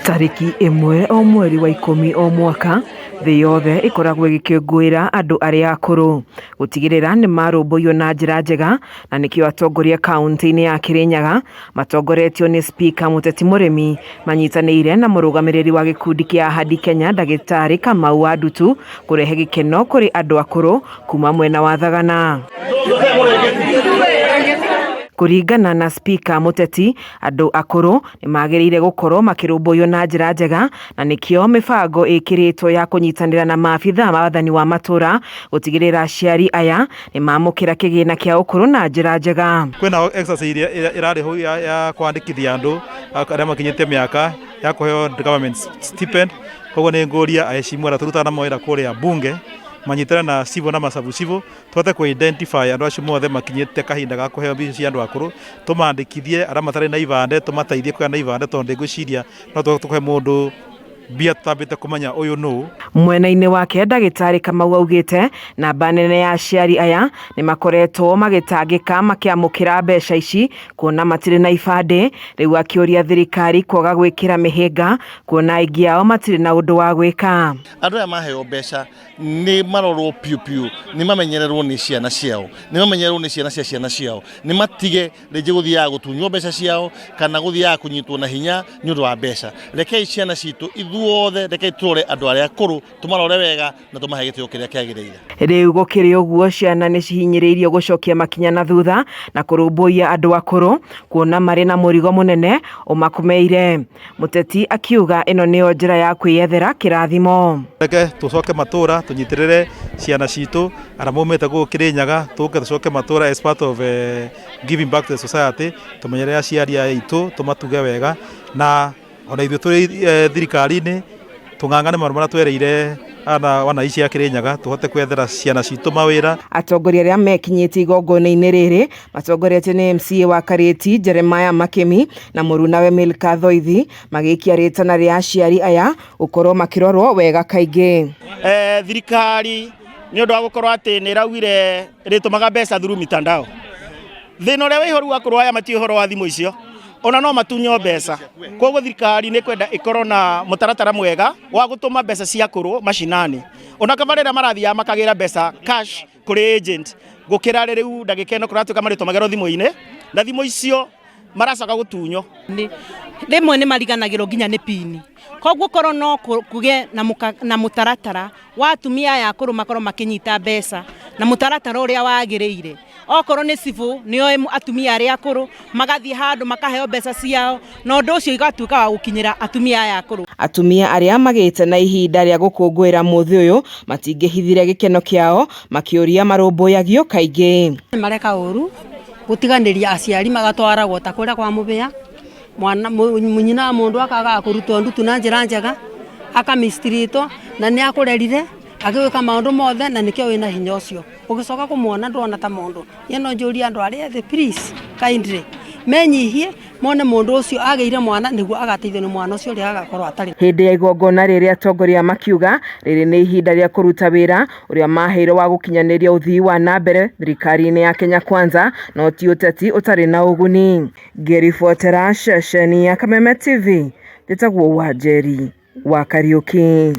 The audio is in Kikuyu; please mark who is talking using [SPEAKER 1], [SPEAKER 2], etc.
[SPEAKER 1] Tarĩki 1 o mweri wa 10 o mwaka, thĩ yothe ĩkoragwo ĩgĩkũngũĩra andũ arĩa akũrũ, gũtigĩrĩra nĩ marũmbũiyo na njĩra njega, na nĩkĩo atongoria kaunti-inĩ ya Kĩrĩnyaga matongoretio nĩ Spika Mũteti Mũrĩmi manyitanĩire na mũrũgamĩrĩri wa gĩkundi kĩa Ahadi Kenya Ndagĩtarĩ Kamau wa Ndutu kũrehe gĩkeno kũrĩ andũ akũrũ kuma mwena wa Thagana. Kũringana na Spika Mũteti, andũ akũrũ nĩ magĩrĩire gũkorwo makĩrũmbũiyo na njĩra njega, na nĩkĩo mĩbango ĩkĩrĩtwo ya kũnyitanĩra na maabitha ma wathani wa matũra gũtigĩrĩra aciari aya nĩ mamũkĩra kĩgĩna kĩa ũkũrũ na njĩra njega.
[SPEAKER 2] Kwĩna exercise ĩrĩa ĩrarĩ hau ya kwandĩkithia andũ arĩa makinyĩtie mĩaka ya kũheo government stipend. Koguo nĩ ngũria aheshimiwa arĩa tũrutaga namo wĩra kũrĩa bunge manyitane na civũ na macabu civũ tũhote kũ identify andũ acio mothe makinyĩte kahinda ga kũheo mbeca cia andũ akũrũ, tũmandĩkithie arĩa matarĩ na ibandĩ tũmateithie kũgĩa na ibandĩ tondũ ndingwĩciria no tũhote kũhe mũndũ mbia tũtambĩte kũmenya ũyũ nũ.
[SPEAKER 1] Mwena-inĩ wake Ndagĩtarĩ Kamau augĩte namba nene ya aciari aya nĩ makoretwo magĩtangĩka makĩamũkĩra mbeca ici kuona matirĩ na ibandĩ, rĩu akĩũria thirikari kwaga gwĩkĩra mĩhĩnga kuona aingĩ ao matirĩ na ũndũ wa gwĩka.
[SPEAKER 3] Andũ aya maheo mbeca nĩ marorwo piũ piũ, nĩ mamenyererwo nĩ ciana ciao, nĩ mamenyererwo nĩ ciana cia ciana ciao, nĩ matige rĩngĩ gũthiaga gũtunywo mbeca ciao kana gũthiaga kũnyitwo na hinya nĩ ũndũ wa mbeca. Rekei ciana citũ ithuothe, rekei tũrore andũ arĩa akũrũ, tũmarore wega na tũmahe gĩtĩo kĩrĩa kĩagĩrĩire.
[SPEAKER 1] Rĩu gũkĩrĩ ũguo, ciana nĩ cihinyĩrĩirio gũcokia makinya na thutha na kũrũmbũiya andũ akũrũ kuona marĩ na mũrigo mũnene ũmakomeire. Mũteti akiuga ĩno nĩyo njĩra ya kwĩyethera kĩrathimo.
[SPEAKER 2] Reke tũcoke matũra tũnyitĩrĩre ciana citũ arĩa maumĩte gũkũ Kĩrĩnyaga, tũke tũcoke matũra as part of giving back to the society, tũmenyerere aciari aitũ, tũmatuge wega, na ona ithuĩ tũrĩ thirikari-inĩ tũng'ang'ane maũndũ marĩa twereire wananchi a Kĩrĩnyaga, tũhote gwethera ciana citũ mawĩra.
[SPEAKER 1] Atongoria arĩa mekinyĩtie igongona-inĩ rĩrĩ matongoretio nĩ MCA wa Karĩti Jeremiah Makĩmi na mũrunawe Milka Thoithi magĩikia rĩtana rĩa aciari aya gũkorwo makĩrorwo wega kaingĩ.
[SPEAKER 4] Thirikari nĩ ũndũ wa gũkorwo atĩ nĩ ĩraugire ĩrĩtũmaga mbeca through mitandao. Thĩna ũrĩa wĩho rĩu akũrũ aya matiũĩ ũhoro wa thimũ icio, ona no matunywo mbeca. Koguo thirikari nĩ kwenda ĩkorwo na mũtaratara mwega wa gũtũma mbeca cia akũrũ macinani. Ona kaba rĩrĩa marathiaga makagĩra mbeca cash kũrĩ agent gũkĩra rĩu ndagĩka ĩno kũratuĩka marĩtũmagĩrwo thimũ-inĩ, na thimũ icio maracoka gũtunywo.
[SPEAKER 5] Rĩmwe nĩ mariganagĩrwo nginya nĩ pini, koguo korwo no kũgĩe na mũtaratara wa atumia aya akũrũ makorwo makĩnyita mbeca na mũtaratara ũrĩa wagĩrĩire. Okorwo nĩ cibũ nĩoĩ atumia arĩa akũrũ, magathiĩ handũ makaheo mbeca ciao na ũndũ ũcio ũgatuĩka wa gũkinyĩra atumia aya akũrũ.
[SPEAKER 1] Atumia arĩa magĩte na ihinda rĩa gũkũngũĩra mũthĩ ũyũ matingĩhithire gĩkeno kĩao makĩũria marũmbũyagio kaingĩ.
[SPEAKER 6] Mareka ũru gũtiganĩria aciari magatwaragwo ta kũrĩa kwa mũbĩa, mwana nyina wa mũndũ akagaga kũrutwo ndutu na njĩra njega, aka mistreat na nĩ akũrerire agĩgwĩka maũndũ mothe na nĩkĩo wĩna hinya ũcio. Ũgĩcoka kũmuona ndũrona ta mũndũ. Niĩ no njũrie andũ arĩa ethĩ please kindly menyihie mone mũndũ ũcio agĩire mwana nĩguo agateithio nĩ mwana ũcio ũrĩa agakorwo atarĩ.
[SPEAKER 1] Hĩndĩ ya igongona rĩrĩ atongoria makiuga rĩrĩ nĩ ihinda rĩa kũruta wĩra ũrĩa maheirwo wa gũkinyanĩria ũthii wa na mbere thirikari-inĩ ya Kenya Kwanza no ti ũteti ũtarĩ na ũguni. Ngĩribotera ceceni ya Kameme TV, njĩtagwo Wanjeri wa Kariũki.